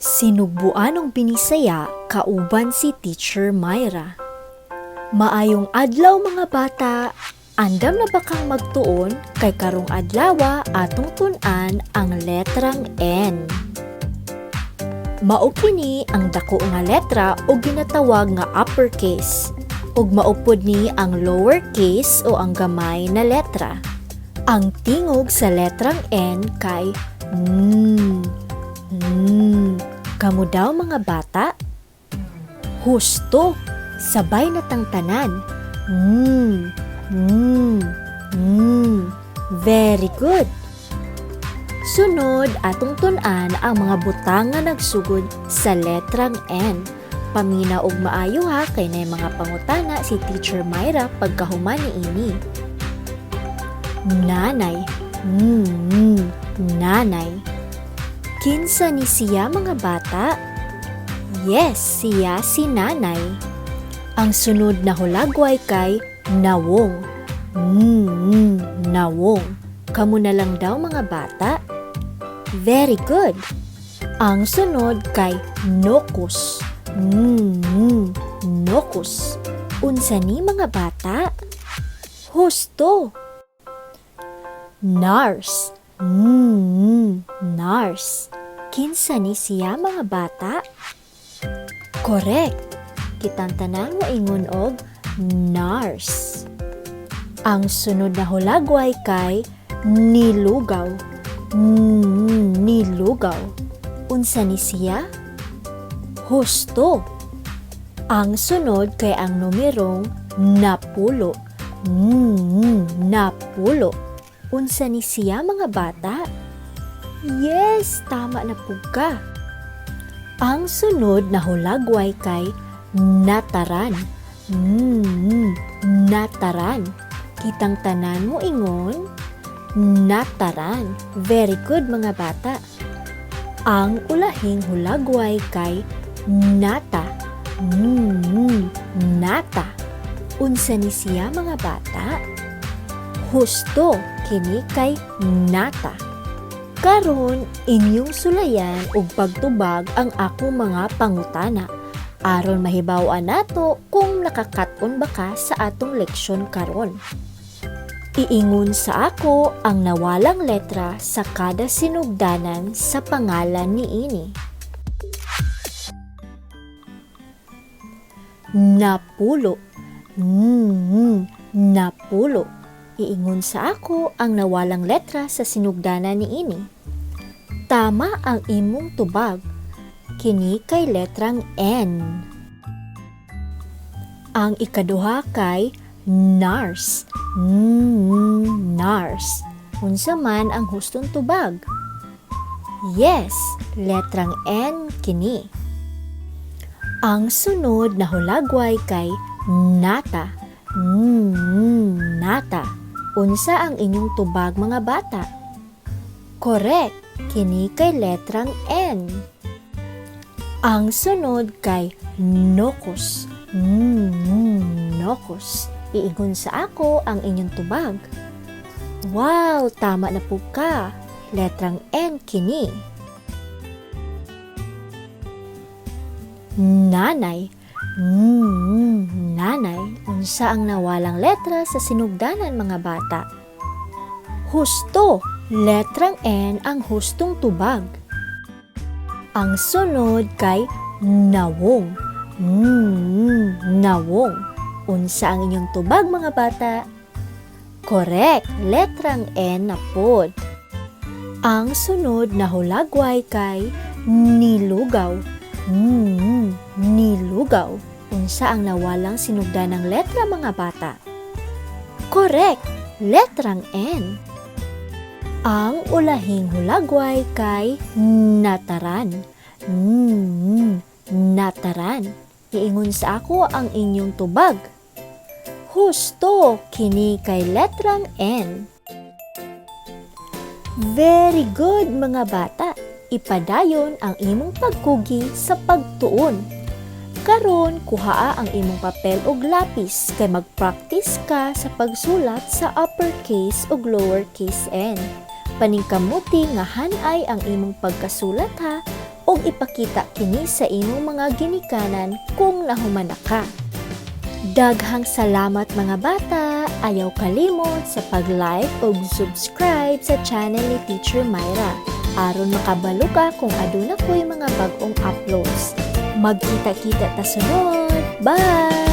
Sinugbuanong Binisaya kauban si Teacher Myra. Maayong adlaw, mga bata. Andam na ba kang magtuon kay karong adlawa atong tun-an ang letrang N? Mao kini ang dako nga letra o ginatawag nga uppercase ug mao pod ni ang lowercase o ang gamay na letra. Ang tingog sa letrang N kay N. N. Kamo daw, mga bata? Husto, sabay na tang tanan. N, N, N. Very good. Sunod, atong tun-an ang mga butang nga nagsugod sa letrang N. Paminaw og maayo ha, kay nay mga pangutana si Teacher Myra pagkahuman niini. Nanay. Nanay. Kinsa ni siya, mga bata? Yes, siya si nanay. Ang sunod na hulagway kay nawong. Nawong. Kamo na lang daw, mga bata? Very good. Ang sunod kay nokus. Nokus. Unsa ni, mga bata? Husto. Nurse. Nurse. Kinsa ni siya, mga bata? Correct. Kitang tanan mo ingon og nurse. Ang sunod na hulagway kay nilugaw. Nilugaw. Unsa ni siya? Husto. Ang sunod kay ang numerong napulo. Napulo. Unsa ni siya, mga bata? Yes, tama na pud ka. Ang sunod na hulagway kay nataran. Nataran. Kitang tanan mo ingon, nataran. Very good, mga bata. Ang ulahing hulagway kay nata. Nata. Unsa ni siya, mga bata? Husto, kini kay nata. Karon, inyong sulayan ug pagtubag ang akong mga pangutana aron mahibaw-an nato kung nakakat-on ba ka sa atong leksyon karon. Iingon sa ako ang nawalang letra sa kada sinugdanan sa pangalan niini. Napulo. Napulo. Iingon sa ako ang nawalang letra sa sinugdanan niini. Tama ang imong tubag. Kini kay letrang N. Ang ikaduha kay nurse. Nurse. Unsa man ang hustong tubag? Yes, letrang N kini. Ang sunod na hulagway kay nata. Nata. Unsa ang inyong tubag, mga bata? Correct, kini kay letrang N. Ang sunod kay nokus. Nokus. Iingon sa ako ang inyong tubag. Wow, tama na po ka. Letrang N kini. Nanay. Nanay. Unsa ang nawalang letra sa sinugdanan, mga bata? Husto. Letrang N ang hustong tubag. Ang sunod kay nawong. Nawong. Unsa ang inyong tubag, mga bata? Correct, letrang N na pod. Ang sunod na hulagway kay nilugaw. Nilugaw. Unsa ang nawalang sinugdanang letra, mga bata? Correct, letrang N. Ang ulahing hulagway kay nataran. Nataran. Iingon sa ako ang inyong tubag. Husto, kini kay letrang N. Very good, mga bata. Ipadayon ang imong pagkugi sa pagtuon. Karon, kuhaa ang imong papel ug lapis kay mag-practice ka sa pagsulat sa uppercase ug lowercase n. Paningkamuti nga hanay ang imong pagkasulat ha. Ug ipakita kini sa imong mga ginikanan kung nahuman na ka. Daghang salamat, mga bata. Ayaw kalimot sa pag-like ug subscribe sa channel ni Teacher Myra aron makabalo ka kung aduna ko'y mga bag-ong uploads. Magkita-kita ta sunod. Bye!